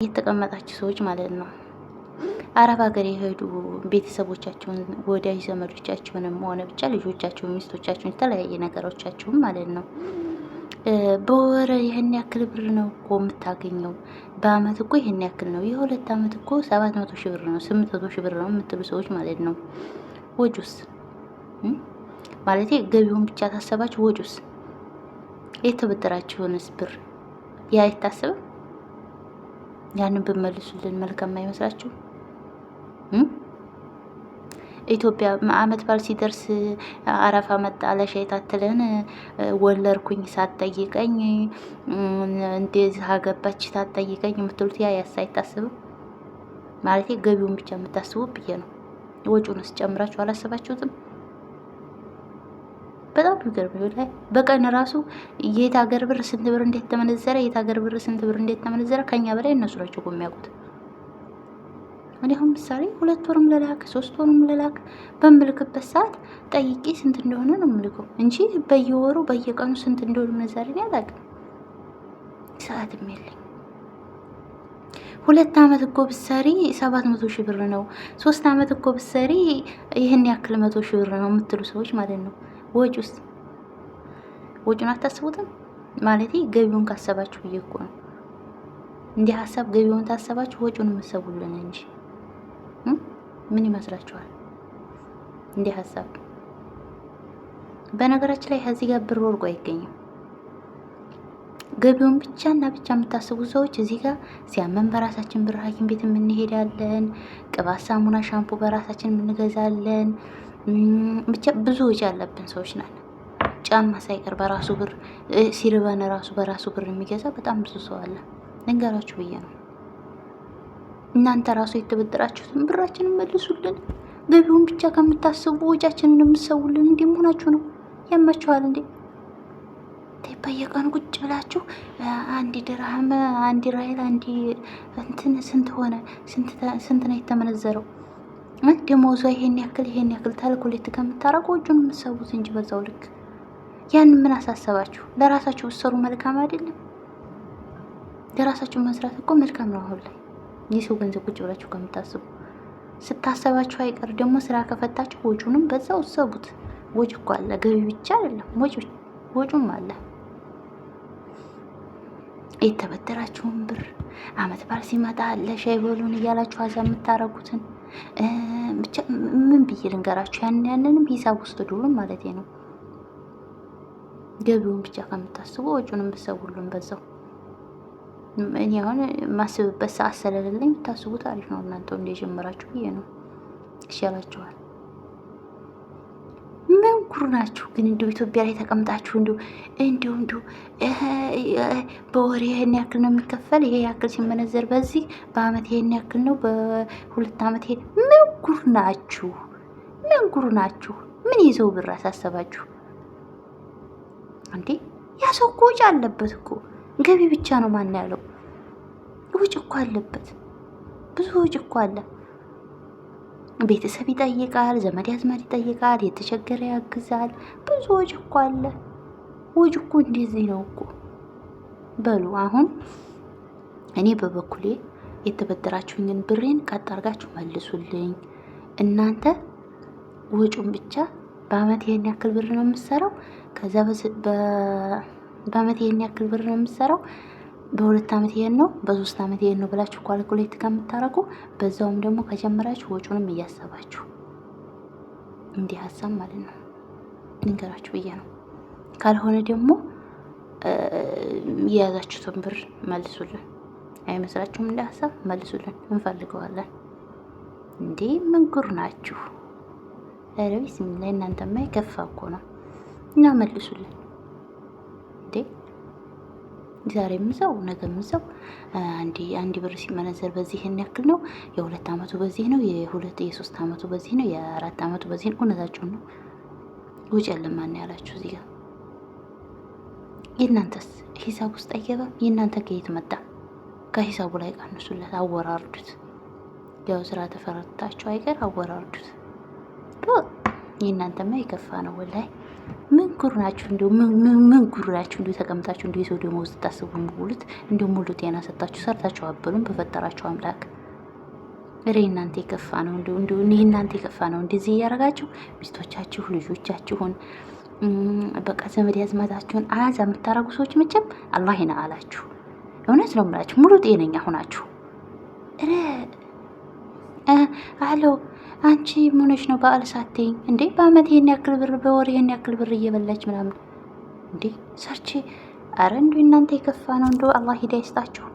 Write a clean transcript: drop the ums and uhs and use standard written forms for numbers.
የተቀመጣችሁ ሰዎች ማለት ነው። አረብ ሀገር የሄዱ ቤተሰቦቻቸውን ወዳጅ ዘመዶቻቸውንም ሆነ ብቻ ልጆቻቸውን፣ ሚስቶቻቸውን፣ የተለያየ ነገሮቻቸውን ማለት ነው በወር ይህን ያክል ብር ነው እኮ የምታገኘው፣ በአመት እኮ ይህን ያክል ነው፣ የሁለት አመት እኮ 700,000 ብር ነው፣ 800,000 ብር ነው የምትሉ ሰዎች ማለት ነው። ወጁስ ማለት ገቢውን ብቻ ታሰባችሁ፣ ወጁስ የተበደራችሁንስ ብር ያ አይታሰብም? ያንን ብመልሱልን መልካም አይመስላችሁ? ኢትዮጵያ አመት በዓል ሲደርስ አረፋ መጣ ለሻይ ታትለን ወለርኩኝ ሳትጠይቀኝ እንደዚህ አገባች ሳትጠይቀኝ የምትሉት ያ ያስ አይታስብም? ማለት ገቢውን ብቻ የምታስቡ ብዬ ነው። ወጪውንስ ጨምራችሁ አላሰባችሁትም? በጣም ይገርም። ላይ በቀን ራሱ የት ሀገር ብር ስንት ብር እንዴት ተመነዘረ፣ የት ሀገር ብር ስንት ብር እንዴት ተመነዘረ፣ ከኛ በላይ እነሱ ናቸው እኮ የሚያውቁት። እኔ አሁን ምሳሌ 2 ወርም ልላክ 3 ወርም ልላክ በምልክበት ሰዓት ጠይቄ ስንት እንደሆነ ነው የምልከው እንጂ በየወሩ በየቀኑ ስንት እንደሆነ ምንዛሬ እኔ አላውቅም፣ ሰዓትም የለኝ። 2 አመት እኮ ብትሰሪ 700,000 ብር ነው፣ 3 አመት እኮ ብትሰሪ ይህን ያክል 100,000 ብር ነው የምትሉ ሰዎች ማለት ነው። ወጪ ውስጥ ወጪውን አታስቡትም? ማለት ገቢውን ካሰባችሁ ብዬ እኮ ነው። እንዲህ ሀሳብ ገቢውን ታሰባችሁ ወጪውን የምትሰቡልን እንጂ ምን ይመስላችኋል? እንዲህ ሀሳብ በነገራችን ላይ ከዚህ ጋር ብር ወርቆ አይገኝም። ገቢውን ብቻ እና ብቻ የምታስቡ ሰዎች እዚህ ጋር ሲያመን በራሳችን ብር ሐኪም ቤት የምንሄዳለን። ቅባት፣ ሳሙና፣ ሻምፖ በራሳችን የምንገዛለን። ብቻ ብዙ ወጪ ያለብን ሰዎች ነን። ጫማ ሳይቀር በራሱ ብር ሲርበን ራሱ በራሱ ብር የሚገዛ በጣም ብዙ ሰው አለ። ልንገራችሁ ብዬ ነው። እናንተ ራሱ የተበደራችሁትን ብራችንን መልሱልን። ገቢውን ብቻ ከምታስቡ ወጫችንን የምትሰውልን እንዲህ መሆናችሁ ነው። ያማችኋል እንዴ? በየቀኑ ቁጭ ብላችሁ አንድ ድርሃም አንድ ራይል አንድ እንትን ስንት ሆነ? ስንት ነው የተመነዘረው? ደሞዟ ይሄን ያክል ይሄን ያክል calculate ከምታረጉ ወጪውን የምትሰዉት እንጂ በዛው ልክ ያን ምን አሳሰባችሁ? ለራሳችሁ ብትሰሩ መልካም አይደለም? ለራሳችሁ መስራት እኮ መልካም ነው። አሁን ላይ የሰው ገንዘብ ቁጭ ብላችሁ ከምታስቡ ስታሰባችሁ አይቀር ደግሞ ስራ ከፈታችሁ ወጪውንም በዛው ሰቡት። ወጪ እኮ አለ፣ ገቢ ብቻ አይደለም፣ ወጪውም አለ። የተበደራችሁን ብር አመት በዓል ሲመጣ ለሻይ በሉን እያላችሁ አዛ የምታረጉትን ብቻ ምን ብዬ ልንገራችሁ? ያንንም ሂሳብ ውስጥ ዱሉን ማለት ነው። ገቢውን ብቻ ከምታስቡ ወጪውንም ብትሰውሉን በዛው። እኔ አሁን የማስብበት ሰዓት ስለሌለኝ ብታስቡት አሪፍ ነው። እናንተው እንደጀመራችሁ ብዬ ነው፣ ይሻላችኋል። ምን ጉር ናችሁ ግን? እንዲሁ ኢትዮጵያ ላይ ተቀምጣችሁ እንዲሁ እንዲሁ እንዲሁ በወር ይሄን ያክል ነው የሚከፈል፣ ይሄ ያክል ሲመነዘር በዚህ በአመት ይሄን ያክል ነው፣ በሁለት አመት ይሄ ምን ጉር ናችሁ? ምን ጉር ናችሁ? ምን ይዘው ብር አሳሰባችሁ እንዴ? ያ ሰው እኮ ወጪ አለበት እኮ ገቢ ብቻ ነው ማን ያለው? ወጪ እኮ አለበት፣ ብዙ ወጪ እኮ አለ። ቤተሰብ ይጠይቃል፣ ዘመድ አዝማድ ይጠይቃል፣ የተቸገረ ያግዛል። ብዙ ወጪ እኮ አለ። ወጪ እኮ እንደዚህ ነው እኮ። በሉ አሁን እኔ በበኩሌ የተበደራችሁኝን ብሬን ቀጥ አድርጋችሁ መልሱልኝ። እናንተ ወጪውን ብቻ በአመት ይሄን ያክል ብር ነው የምሰራው፣ ከዛ በአመት ይሄን ያክል ብር ነው የምሰራው፣ በ2 አመት ይሄን ነው፣ በ3 አመት ይሄን ነው ብላችሁ calculate ከምታረጉ በዛውም ደግሞ ከጀመራችሁ ወጪውንም እያሰባችሁ እንዲህ ሀሳብ ማለት ነው ልንገራችሁ ብዬ ነው። ካልሆነ ደግሞ የያዛችሁትን ብር መልሱልን። አይመስላችሁም? እንደ ሀሳብ መልሱልን፣ እንፈልገዋለን። እንዴ ምን ጉር ናችሁ? ኧረ ቢስሚላ እናንተማ የከፋ እኮ ነው። እና መልሱልን እንዴ ዛሬም እዛው ነገም እዛው አንድ ብር ሲመነዘር በዚህ ይሄን ያክል ነው። የ2 አመቱ በዚህ ነው። የሁለት የ3 አመቱ በዚህ ነው። የ4 አመቱ በዚህ ነው። እውነታችሁን ነው። ውጭ ያለ ማን ያላችሁ እዚህ ጋር የእናንተስ ሂሳብ ውስጥ አይገባም። የእናንተ ከየት መጣ? ከሂሳቡ ላይ ቀንሱለት፣ አወራርዱት። ያው ስራ ተፈረታችሁ አይቀር አወራርዱት። የእናንተማ የከፋ ነው ወላሂ። ምን ጉር ናችሁ? እንዲሁ ምን ጉር ናችሁ? እንዲሁ ተቀምጣችሁ እንዲሁ የሰው ደመወዝ ስታስቡ የምውሉት፣ እንዲሁ ሙሉ ጤና ሰጣችሁ ሰርታችሁ አበሉን በፈጠራችሁ አምላክ። እሬ እናንተ የከፋ ነው። እንዲሁ እንዲሁ እናንተ የከፋ ነው። እንደዚህ እያደረጋችሁ ሚስቶቻችሁ ልጆቻችሁን በቃ ዘመድ ያዝማታችሁን አዛ የምታረጉ ሰዎች መቼም አላህ ይናአላችሁ። እውነት ነው የምላችሁ ሙሉ ጤነኛ ሆናችሁ እረ አሎ አንቺ ምን ነው በዓል ሳትይኝ እንዴ? በአመት ይሄን ያክል ብር፣ በወር ይሄን ያክል ብር እየበላች ምናምን እንዴ ሰርቼ። አረ እንዲ እናንተ የከፋ ነው። እንዲ አላህ ሂዳያ ይስጣችሁ።